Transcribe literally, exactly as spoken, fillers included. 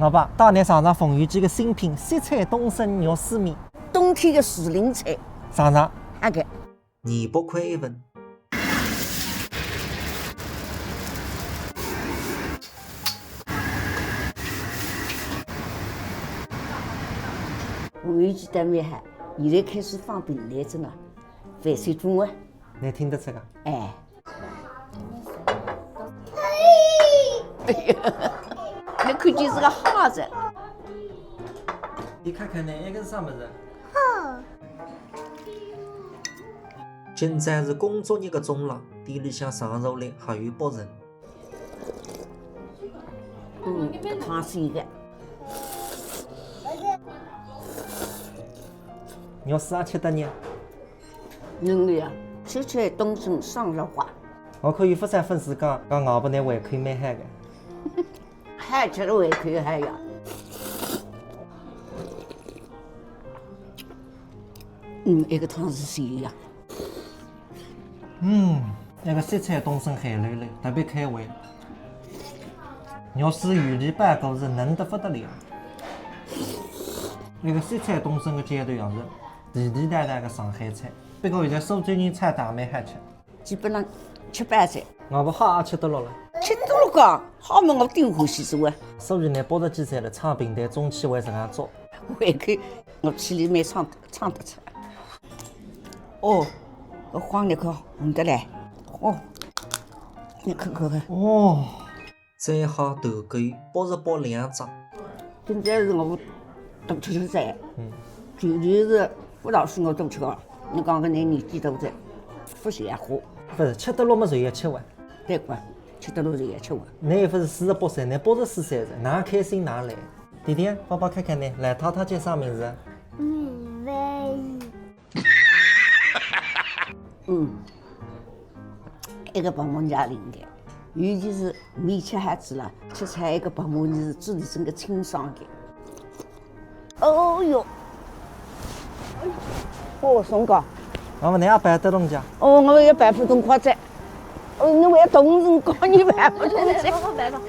我爸带㑚尝尝凤游记个新品——雪菜冬笋肉丝面。冬天个时令菜。尝尝。阿个。你不亏一分。凤游记倒蛮好，现在开始放平台子了，万岁中啊。㑚听得出个？哎。 哎呀，㑚看见是个瞎子。侬看看呢，埃个是啥物事？今朝是工作日个中浪，店里向上座率还有八成。嗯，搿汤鲜个。肉丝也吃得呢。嫩个呀，吃起来冬笋上了滑。 我看有勿少粉丝讲，讲外婆㑚胃口蛮好个。好吃个胃口好呀。嗯，埃个汤是鲜个呀。嗯，埃个雪菜冬笋咸溜溜，特别开胃。肉丝原里包裹是嫩得勿得了。埃个雪菜冬笋个浇头样子，地地道道个上海菜。不过现在苏州人炒蛋蛮好吃。 基本上吃饱哉。外婆虾也吃得落了。吃得落个，虾么我顶欢喜做啊。所以㑚八十几岁了，唱评弹中气还是搿样足。胃口，我气力蛮撑，撑得出。哦，搿黄梨可红得来。哦，侬看看看。哦。 再好团购八十八两只。今朝是我大吃吃噻，嗯。前天是傅老师我大吃个，侬讲搿人年纪大哉，勿像话。勿是，吃得落么就要吃完。对个，吃得落就要吃完。㑚又勿是四十八岁，㑚八十四岁了，哪开心哪来。弟弟，爸爸看看㑚，来，太太叫啥名字？米菲。 嗯，埃个泡沫也灵个，尤其是面吃好仔了，吃出来埃个泡沫是嘴里真个清爽个。哦哟，哦，松哥。那么侬也摆得动家？哦，我也摆勿动筷子。哦，侬还动人家，侬摆勿动噻。我摆吧。